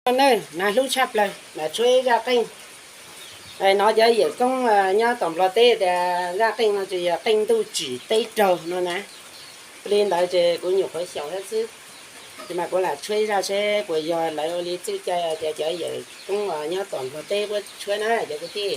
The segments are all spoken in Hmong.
Nawb, nas hlub tshaj plaws, lam tshuab zaj qeej. No cov yawm koob nyob tom Nplog teb tias zaj qeej no ces yog qeej ntuj tsim teb raug no na. Li ntawd ces kuv nyuam qhuav xyaum thiab xwb. Ces mas kuv lam tshuab zaj seb puas yog lawv ua li txuj cai tias cov yawm koob nyob tom Nplog teb puab tshuab na cov kwv tij.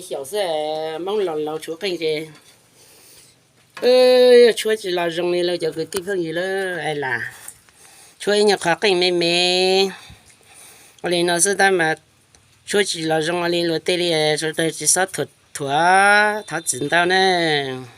Xyaum xwb, Hmoob laus laus tshuav qeej ces tshuab tsis los zoo li lawm cov kwv tij phooj ywg lawm. Tshuab ib nyuag qhov qeej me me ua li no xwb tab mas tshuab tsis los zoo li luag tej li, sawv daws tsis txhob thuam, thuam, thov txim ntau nawb.